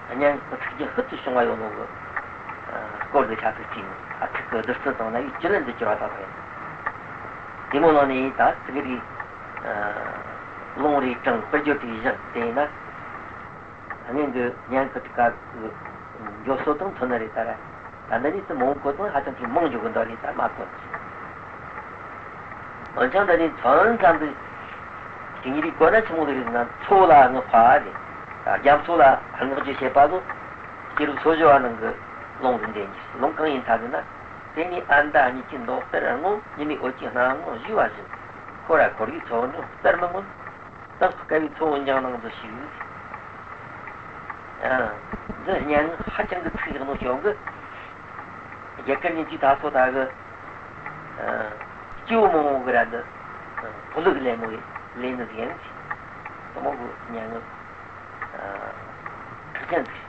སྙན་ངག་གི་ཚིག་རྒྱན་ཤུལ་དུ་བྱུང་བ་ཡོད་ནོ་གི། ཨ། སྐོར་གྱི་ཆ་ཚིག་བྲིས་ནས། ཨ། ཚིག་གི་བསྡུར་ཚུལ་དང་ན་ཡོད་བཅུད་ལེན་དུ་གྱུར་པ་དག་རེད། དེ་མོ་ནང་ནས་ད་ཚིག་རིགས། ཨ། ལུང་རིགས་དྲངས། དཔེར་བརྗོད་རིགས་བཞག་དེ་ན། སྔོན་གྱི་སྙན་ངག་གི་སྐབས་ཀྱི་འགྱོ་སོ་དང་མཐུན་ནི་རེད་ད་ར། ད་འདི་ནས་ཚིག་མང་པོ་གོ་དང་ཧ་ཅང་གི་མང་འགྱོ་གི་འདུག་རེད་ད་མ་གོ་ནི། འོན་ཀྱང་འདི་ནས་མཚོན་ཙམ་དུ་སྐྱེ་དངོས་རིགས་གོ་ན་ཆི་མོ་ཟིག་རེད་ཟེར་ན། མཚོ་ལ་བསྔགས་པ་རེད། རྒྱ་མཚོ་ལ་བསྔགས་བརྗོད་བྱེད་པ་ལོ། སྐྱེས་རབས་སོ་བཞི་བ་ནང་གི་ལུང་ཟིག་འདྲེན་གྱི་ལུང་གང་ཡིན་ཐ་ཟེར་ན། དེ་ནས་ཨ་མདའ་གཉིས་ཀྱི་མདོག་ལྟར་སྔོ། ཉི་མའི་འོད་ཀྱི་སྣང་ངོ་བཞུ་བ་བཞིན། ཁོ་ར་ཁོར་ཡུག་མཚོ་འགྲམ་བསྟར་མི་མངོན། སྟག་དཀར་བའི་མཚོ་བོ་འགྱིང་སྣང་དུ་ཞུགས། ཨ། འདི་སྙན་ངག་ཧ་ཅང་གི་ཚིག་ཡག་ནོ་ཞོག་གི། རྒྱ་གར་ཉིན་གཅིག་ད་སོ་ད་གི། ཨ། སྐྱེ་བོ་མང་བོ་གི་ར་འདི། ཨ། ཕོ་ལུག་ལེན་མོ་ལེན་ནི་ཟིག་ཡིན། དེ་མོ་གི་སྙན་ངག་ཨ། ཁག་ཅན་ཟིག་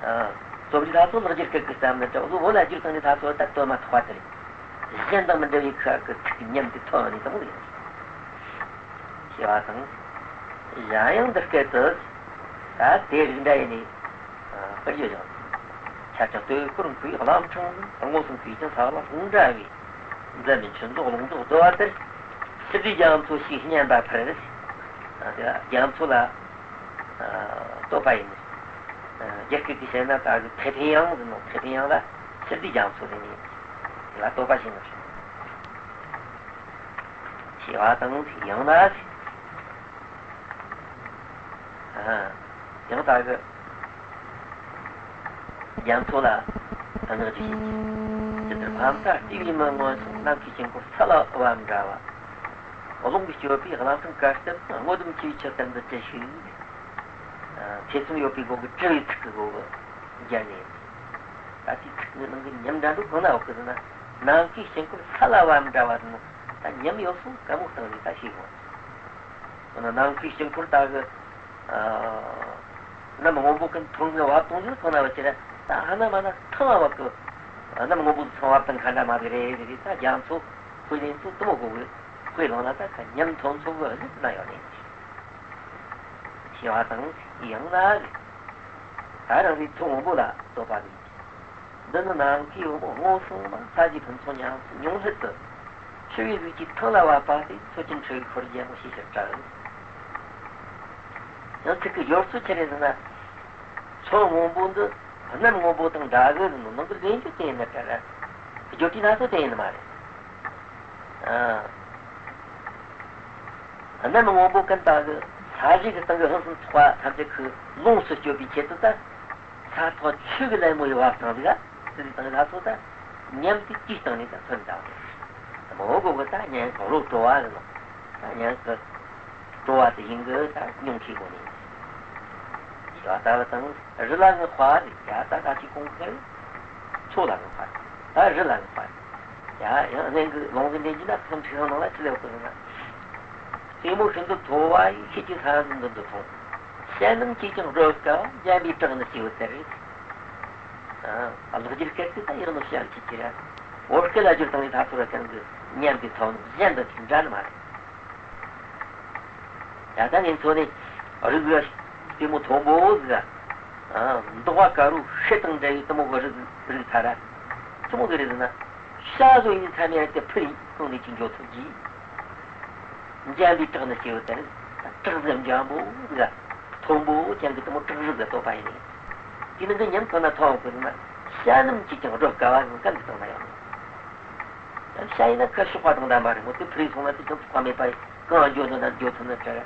ཨ། སློབ་རིགས་ད་སོ་ལག་འཁྱེར་སྐད་ཀྱི་བསམ་ནི་འདྲ་བོ་བོད་ལ་བསྒྱུར་བཏང་ནས་ད་སོ་ད་དོན་མ་ཐོགས་པ་དེ་རེད། གཞན་དང་མི་འདྲ་བའི་ཁ་གི་ཚིག་ཉམས་དེ་ཐོན་ནས་དང་རེད། ཞེས་པ་དང་། གཞན་ཡང་འདི་སྐད་དུ། ད་དེ་རིགས་འདྲ་ཡིན་ནི། ཨ། དཔེར་བརྗོད་བྱུང་། ཆ་ཆེན་སྟོད་ཁུར་མཁོའི་གླང་ཕྲན་ཟིག་དངོས་སུ་མཁས་ཀྱང་ས་ལ་ལྷུང་འདྲ་བའི། འཛད་མེད་ཆོས་མཛོད་ཀློང་རྫོགས་བརྡོལ་བ་ལྟར། ཞི་བདེའི་རྒྱ་མཚོ་ཞེས་སྙན་པ་འཕུར། ཨ། དེ་རྒྱ་མཚོ་ལ། ཨ། བསྟོད་པ་ཡིན། ཨ། རྒྱ་སྐད་ཀྱིས་བཤད་ན་ད་གི་太平洋་ཟེར་ནོ། 太平洋་ལ་ཞི་བདེའི་རྒྱ་མཚོ་ཟེར་ནི། དེ་ལ་བསྟོད་པ་བྱས་ནོ། ཞེས་པ་དང་། ཡང་ན། ཨ། ཡང་ད་གི་རྒྱ་མཚོ་ལ་བསྔགས་བརྗོད་བྱེད་ཀྱི། ཇི་ལྟར་ཕ་མཐའ་བརྟུལ་བའི་མི་མངོན་སོང་། ནམ་མཁའི་དཀྱིལ་འཁོར་སལ་བ་འདྲ་བ། རླུང་གིས་བསྐྱོད་པའི་གླང་ཕྲན་དཀར་གསལ། སྔོ་ལྡུམ་ཆེ་བའི་ཆུ་གཏེར་འདི་ཅི་ཞིག་ཨ། ཐེ་ཚོམ་ཡོད་པའི་སྒོ་གི་དྲི་བའི་ཚིག་གི་སྒོ་གི་སྦྱར་ནས། ད་དེའི་ཚིག་གི་ནང་གི་ཉམས་འདྲ་འགྲོ་གང་ན་ཡོད་གི་ཟེར་ན། ནམ་མཁའི་དཀྱིལ་འཁོར་སལ་བ་འདྲ་བ་ཟེར་ན། ད་ཉམས་ཡོད་སོང་། གད་མོ་བཏང་ནས་ད་ཤེས་དགོས། འོ་ན་ནམ་མཁའི་དཀྱིལ་འཁོར་ད་གི། ཨ། གནམ་སྔོན་པོ་ཀུན་ཐོན་གི་བབ་བཏང་ཟེར་གང་ན་བ་ཅི་ར། ད་ཧ་ན་མ་ན་ཐང་བ་བབ་གི། གནམ་སྔོན་པོ་ཚང་བབ་བཏང་ཁ་འདྲ་མ་གི་རེད་ཟེར་གི། ད་རྒྱ་མཚོ་དཔེ་ལེན་ཚོ་དུ་མོ་གོ་གི། དཔེ་བླངས་ན་ད་ཁ་ཉམས་ཐོན་ཚོ་གི་གཟི་ན་ཡོད་ནས། ཞེས་པ་དང་། ཡང་ན། ད་རང་རེའི་མཚོ་སྔོན་པོ་ལ་བསྟོད་པ་རེད། འདི་ནི་ནམ་མཁའི་འོད་མོ་སྔོ་སོང་བ། ས་གཞིའི་ཕུན་ཚོགས་ཉམས་སུ་མྱོང་སླད་དུ། ཆུ་བོའི་གཟུགས་ཀྱིས་ཐང་ལ་བབས་པ་སྟེ། མཚོ་ཆེན་ཁྲི་ཡི་འཁོར་རྒྱལ་མོ་ཞེས་བྱར་གྲགས། ཡང་ཚིག་གི་སྦྱོར་ཚུལ་ཆི་རེད་ཟེར་ན། མཚོ་སྔོན་པོ་འདི་གནམ་སྔོན་པོ་དང་འདྲ་གི་ཟེར་ནོ་ནང་གི་ལེན་རྒྱུ་དེ་ཡིན་ན་འདྲ་ར། སྦྱོར་དུས་སྣ་ཚོགས་དེ་ཡིན་ནི་མ་རེད། ཨ། གནམ་སྔོན་པོ་ཀུན་ད་གི་ས་གཞི་གི་སྟེང་གི་ཕུན་སུམ་ཚོགས་པ་ཐམས་ཅད་ཁོས་ལོངས་སུ་སྤྱོད་པའི་ཆེད་དུ་ད། ས་ཐོག་ཆུ་གི་ལད་མོ་ཡི་བབས་བཏང་ཟིག་ག་དེ་དང་ལ་སོགས་ད་ཉམས་དེ་དེའི་སྟེང་ནས་ད་ཐོན་འདྲ་བ་རེད། འོ་གོ་གི་ད་ཉན་གང་རོ་སྤྲོ་བ་ཟེར་ནོ། ད་ཉན་གི་སྤྲོ་བ་དེ་ཡིན་གི་ད་ཉུང་ཤས་གོ་ནས། ཞེས་པ་ལྟ་བུ་དང་རི་ལ་ངི་དཔའ་རེད་ཡ། ད་ད་ཅི་གོང་ཁེར་མཚོ་ལ་ངི་དཔའ་རེད། ད་རི་ལ་ངི་དཔའ་རེད་ཡ། ཡང་གླིང་གི་ལུང་གི་འདྲེན་གྱི་ན་ཁམས་ཁྲི་ཁང་ནང་ལ་ཅི་ལེགས་པོ་ཟེར་ན། རྩེ་མོ་ཤིན་ཏུ་མཐོ་བ་ཡི་ཤེད་ཀྱི་ས་འཛིན་མདུན་དུ་མཐོང་། བཤད་ནམ་ཅིས་ཀྱང་སྒྲོལ་དཀའ་བ། འཇམ་པའི་བྲག་ནི་སྐྱེས་བུ་དེར། ཨ། ལག་འཁྱེར་སྐད་དེ་ད་ཡག་ནོ་བཤད་ཅིག་ཅི་ར། བོད་སྐད་ལ་བསྒྱུར་བཏང་ནས་ད་ཚོ་ར་ཀན་གི་ཉམས་པའི་ཐོག་ནས་གཞན་དང་ཅིག་འདྲ་ནི་མ་རེད། ཡ་ད་ངས་མཚོན་ནས་རི་གི་རྩེ་མོ་མཐོན་པོ་ཟིག་ག་མདོག་ཁ་དཀར་པོ་ཤེལ་དང་འདྲ་བའི་དེ་མོ་གི་རི་རི་ཐ་ར། ཆི་མོ་གི་རི་ཟིག་ན། ཤ་བཟོ་ཡིན་ཚ་མེད་དེ་ཕུར་ཡིན་གང་ནས་ཅིག་འཇོག་ཐུབ་ཀྱི། འཇམ་པའི་བྲག་ནི་སྐྱེས་བུ་དེར། བྲག་ཟིག་འཇམ་པོ་ཟིག་ག་མཐོན་པོ་ཅན་གི་དེ་མོ་བྲག་རི་ཟིག་བསྟོད་པ་ཡིན་ནས། དེ་ནི་འདི་ཉམས་ཐོག་ན་མཐོང་དགོས་ན། བཤད་ནམ་ཅིས་ཀྱང་སྒྲོལ་དཀའ་བ་ཟིག་ག་འདི་དང་ན་ཡང་། བཤད་ཡིན་ན་ཁ་ཕྱོགས་པ་དང་ལྡན་པ་རེད་མོ། དེ་ཕུར་ཡིན་སོང་ན་དེ་ཅང་ཐོགས་པ་མེད་པ་ཡིན། གང་འཇོག་འདོད་ན་འཇོག་ཐུབ་ན་འདྲ།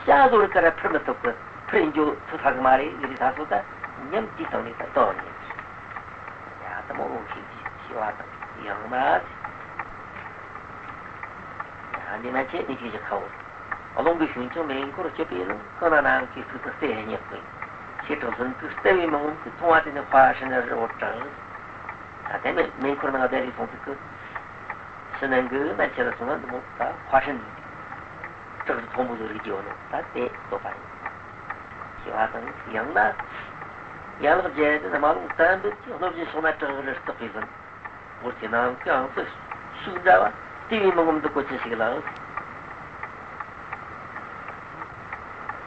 ཤ་བཟོ་རི་ཀ་ར་ཕུར་མི་ཐུབ་གི། ཕུར་ཡིན་འཇོག་ཐུབ་ས་གི་མ་རེད་ཡིན་རེད། ད་སོ་ད་ཉམས་དེའི་སྟེང་ནས་ད་དོན་ཡིན། ཡ་ད་མོ་འོ་ཤིག་ཅིག་ཤི་བ་དང་ཡང་ན། ཡ་འདི་ན་ཆེ་ནི་ཅིག་ཅིག་ཁ་བོ། རླུང་གི་ཞུན་ཆང་མེ་འཁོར་སྐྱིད་པའི་ལུང་། ཀུན་ན་ནམ་མཁའི་གཙུག་ཏུ་བརྩེ་བས་བསྙེགས་པའི། ཞེས་གྲགས་ལྷུན་པོའི་ལྟེ་བའི་མི་ངོམས་ཀྱི་མཐོང་བ་དེ་ནི་དཔའ་ཧྲི་ནི་རི་བོར་གྲགས། ད་དེ་ནི་མེ་འཁོར་ནང་བསྡད་རེས་སོང་ཚིག་གི། ཕྱི་ནང་གི་ནང་ཆེ་ལ་སོང་ན་འདི་མོ་ད་དཔའ་ཧྲི་ནི་གྲགས་ཀྱི་མཐོན་པོ་ཟིག་རིག་རྒྱུ་ནོ་ད་དེ་བསྟོད་པ་ཡིན། ཞེས་པ་དང་ཡང་ན། ཡན་ལག་བརྒྱད་དེ་ནི་མ་ལུང་གཏན་འབེབས་ཀྱི་སློབ་སྦྱོང་སོང་ན་གྲགས་རི་རྟགས་པའི་ལུང་། འོ་དེ་ནང་གི་ཨང་ཙི་ཤུགས་འདྲ་བ་ལྟེ་བའི་མི་ངོམས་འདི་གོ་ཅི་ཞིག་ལ།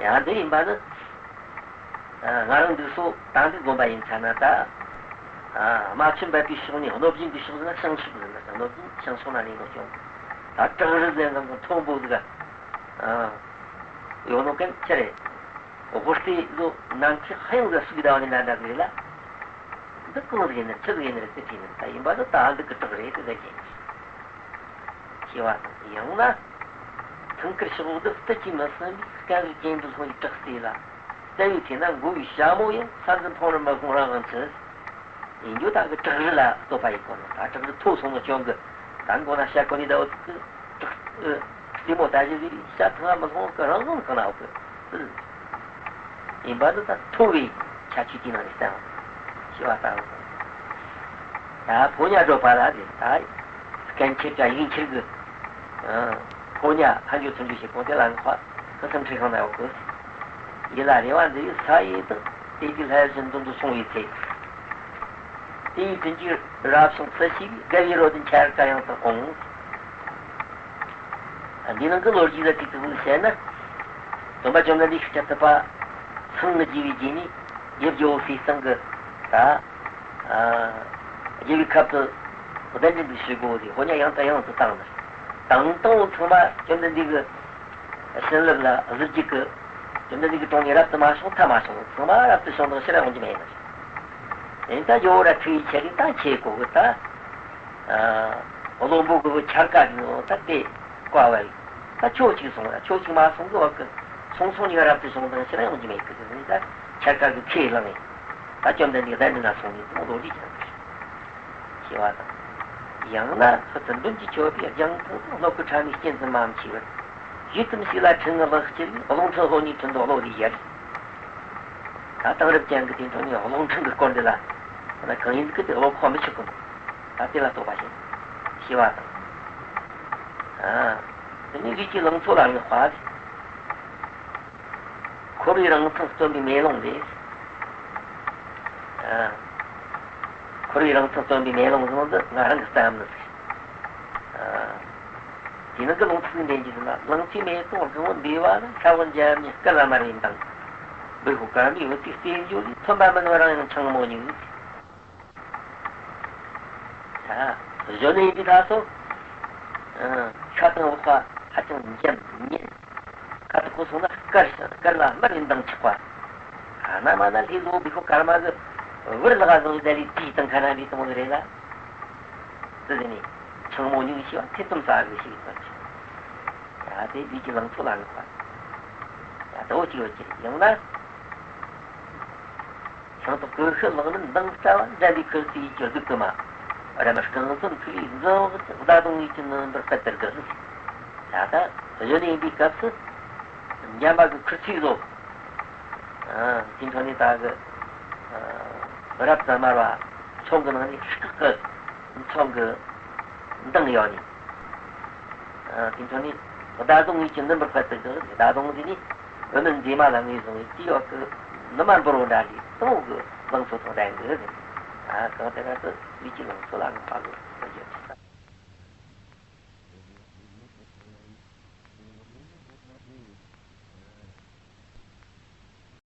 ཡང་འདི་ཡིན་པ་ནི། ང་རང་འདུག་སོ་ད་འདི་དགོན་པ་ཡིན་ཚ་ན་ད། རྨ་ཆུ་འབབ་པའི་ཕྱོགས་ནས་སློབ་སྦྱོང་གི་ཕྱོགས་ཟེར་ན་བྱང་ཕྱོགས་ཟེར་ན་སློབ་སྦྱོང་བྱང་ཕྱོགས་ན་ལས་ནོ་བྱུང་། ད་བྲག་རི་ཟེར་ན་མཐོན་པོ་ཟིག་ག་ཡོད་ནོ་གན་ཆི་རེད། དབུ་རྩེ་ལོ་ནམ་མཁའི་དབྱིངས་ལ་ཟུག་ཟླ་བ་ནི་འདྲ་འདྲ་ཟིག་རེད་ལ། འདི་གང་ཟིག་ཡིན་ན་ཆི་ཟིག་ཡིན་ན་རེད་ཟེར་དྲིས་ནས་ད་ཡིན་པ་ནི་ད་འདི་གི་བྲག་རེད་ཟེར་ཟེར་གྱིན། ཞེས་པ་དང་ཡང་ན། ཐང་དཀར་ཕྱོགས་འདི་སྟོད་ཀྱི་མི་སྲིན་པའི་སྐད་ཀྱི་གྱེན་དུ་ལྷུང་བའི་བྲག་རྩེ་ལ། རྩ་བའི་ཐད་ན་མགོ་བོའི་ཞྭ་མོ་ཡང་ས་འཛིན་ཕུང་རི་མི་ཕུང་རང་ངང་ཚུལ། ཡིན་རྒྱུ་ད་གི་བྲག་རི་ལ་བསྟོད་པ་ཡིན་གོ་ནོ་ད་བྲག་རི་མཐོ་སོང་ནོ་སྐྱོན་གི། ད་མགོ་ན་ཞྭ་གོན་ནི་ད་འོ་ཐུག་གི། བྲག་རྩེ་མོ་ད་གཞི་ཟིག་རེད། ཞྭ་ཐང་ང་མི་ལྷུང་གི་རང་དབང་གང་ན་འོག་གི་ཡིན་པ་ནི་ད་མཐོ་བའི་ཁྱད་ཆོས་ཀྱི་ནང་ནས་བསྟན་ཞེས་པ་ལྟ་བུ་དང་། ད་ཕོ་ཉ་སྒྲོག་པ་ལ་རེད་ད། སྐད་འཁྱེར་གྱི་ཡིག་འཁྱེར་གི། ཕོ་ཉ་ལྷ་འགྱུར་ཚུར་འགྱུར་བྱེད་གོང་དེ་ལ་ངག་པ་ཁུ་སིམ་ཁྲི་ཁང་ན་ཡོད་གི། ཡིད་ལ་རེ་བ་འདི་ཡི་ས་ཡི་དང་དེ་དུས་ལྷ་ཡུལ་མདུན་དུ་སོང་བའི་ཚེ། དེའི་དུས་ཀྱི་རབ་བྱུང་སུ་ཞིག་དགའ་བའི་རོ་དུ་འཆར་ཀ་ཡང་དུ་འོང་། འདི་ནང་གི་ལོ་རྒྱུས་ལ་ཏིག་ཏིག་ཏུ་བཤད་ན། སྟོན་པ་བཅོམ་ལྡན་འདས་ཤཱཀྱ་ཐུབ་པ་ཚང་ནི་རྒྱས་པའི་རྗེས་ནས་ཡབ་ཇོ་བོ་ཟས་གཙང་གི་ད་རྒྱལ་བའི་ཁབ་ཏུ་གདན་འདྲེན་དུ་ཞུ་དགོས་ཏེ་ཧོ་ཉ་ཡང་དང་ཡང་དུ་བཏང་ནས་བཏང་བཏང་བོ་ཚང་མ་བཅོམ་ལྡན་འདས་ཀྱི་བྱིན་རླབས་ལ་གཟི་བརྗིད་ཀྱི་བཅོམ་ལྡན་འདས་ཀྱི་དྲུང་ནས་རབ་ཏུ་མ་བྱུང་ཐ་མ་བྱུང་ཚང་མ་རབ་ཏུ་བྱུང་དང་ཕྱིར་ཡོང་རྒྱུ་མེད་ནས། ཡིན་ད་ཇོ་བོ་ར་ཐུགས་ཡིད་ཆེས་རིགས་ད་ཆེ་གོ་གི་ད། བློན་པོ་གི་འཆར་ཀ་གི་འོ་ད་དེ་བཀའ་བ་ཡིན། ད་ཕྱོགས་གཅིག་སོང་ཡ་ཕྱོགས་གཅིག་མ་སོང་གི་བ་གི་སོང་སོང་ནི་རབ་ཏུ་བྱུང་དང་ཕྱིར་ཡོང་རྒྱུ་མེད་གི་ཟེར་ནས་ད་འཆར་ཀ་གི་ཁས་བླངས་ཡིན། ད་བཅོམ་ལྡན་འདས་གདན་འདྲེན་ན་སོང་ནས་དེ་མོ་ལོ་རྒྱུས་ཀྱང་འདུག་ཞེས་པ་དང་། ཡང་ན་ལྷུ་ཙི་མདུན་གྱི་མཆོད་པའི་རྒྱང་ཐག་དང་སྣོད་ཀྱི་ཕྲ་མོའི་སྐྱེ་འཛིན་མ་མཆིས་པར། ཡུལ་དུ་ཞིག་ལ་ཁྲིད་ངེས་ལག་ཁྱེར་བའི་རླུང་འཕྲིན་ཕོ་ཉའི་ཁྲིན་ཏུའུ་གློག་ལས་ཡར། ད་དེང་རབས་ཅན་གྱི་དེ་འཕྲོ་ནས་རླུང་འཕྲིན་གྱི་སྐོར་འདི་ལ། ད་གང་ཡིན་གྱི་དེ་བློ་ཁོག་མི་ཆོད་གི་འདུག་ད་དེ་ལ་བསྟོད་པ་བྱེད། ཞེས་པ་དང་། ཨ། དེ་ནས་ལུས་ཀྱི་ལང་ཚོ་ལ་བསྔགས་པ། འཁོར་བའི་རང་མཚང་སྟོན་པའི་མེ་ལོང་རེད། ཨ། འཁོར་བའི་རང་མཚང་སྟོན་པའི་མེ་ལོང་བཟང་འདི་ང་རང་གི་བསམ་ནི་ཟིག་ཨ། དེ་ནང་གི་ལུང་ཚིག་འདྲེན་གྱི་ཟིན་ན་ལང་ཚོའི་མེ་ཏོག་སྒང་བོ་འདུས་པ་ལ་ཤ་བོ་འཇམ་ཉིད་སྐུ་ལ་དམར་བའི་མདངས། བི་ཤྭ་ཀརྨའི་འོད་ཀྱི་རྩེ་འཇོ་ལས་ཐོན་པ་མིན་པ་རང་ཡང་ཆང་མོ་ཉིད། ཨ། གཞོན་ནུ་ཡིན་པའི་ད་སོ། ཨ། ཤ་དང་འོག་པ་ཧ་ཅང་འཇམ་ཉིད། ཁ་དོག་གོ་སོང་ན་དཀར་ཞིང་དཀར་ལ་དམར་བའི་མདངས་ཆགས་པ། ཨ་ན་མ་ན་ལྷའི་བློ་བི་ཤྭ་ཀརྨ་གི་བུར་ལག་བཟུང་བའི་ད་ལི་དེའི་སྟེང་ཁ་ན་འདི་དང་རེད་ལ། དེ་ཟེར་ནས་ཆང་མོ་ཉུང་ཞེས་པ་ཐེ་ཚོམ་ཟ་དགོས་ཞེས་པའི་དོན་ཆེ། ཡ་དེ་ལུས་ཀྱི་ལང་ཚོ་ལ་བསྔགས་པ། ཡ་ད་འོ་ཅིག་ཡོད་ཀྱི་རེད་ཡང་ན། ཤིང་ཏོག་ཀུ་ཤུ་ལག་ལེན་མདངས་སྲ་བ་འགྲན་པའི་ཁུར་སི་ཡི་གྱོད་སྡུག་གི་མ། ར་མ་རྐང་གསུམ་ཁུ་ལི་འཛིན་འོག་གི་ཟླ་དང་བའི་ཁྱིམ་ནི་འབུར་ཕེད་དར་གི། ད་ལྟ་གཞི་ནས་ཡིན་པའི་སྐབས་སུ་འཇམ་པ་གི་ཁུར་ཚིག་བཟོ། དེའི་འཕྲོ་ནས་ད་གི་རབ་ཙམ་མར་བ་མཚོ་གི་ནང་ནས་སྐག་གི་མཚོ་གི་མདངས་ཡོད་ནས། དེའི་འཕྲོ་ནས་ཟླ་དང་བའི་ཁྱིམ་ནི་འབུར་ཕེད་དར་གི། ཟླ་དང་དེ་ནས་བུད་མེད་མཛེས་མ་ལ་ངོས་བཟུང་བའི་དུས་ཡོད་གི་ནུ་མ་འབུར་བོ་འདྲ་ལས་དང་བོ་གི་ལང་ཚོ་དང་ལྡན་གི། གང་ལྟར་ང་ཚོ་ལུས་ཀྱི་ལང་ཚོ་ལ་ངེས་པ་གི་བོད་ཀྱི་ཐོག་ད།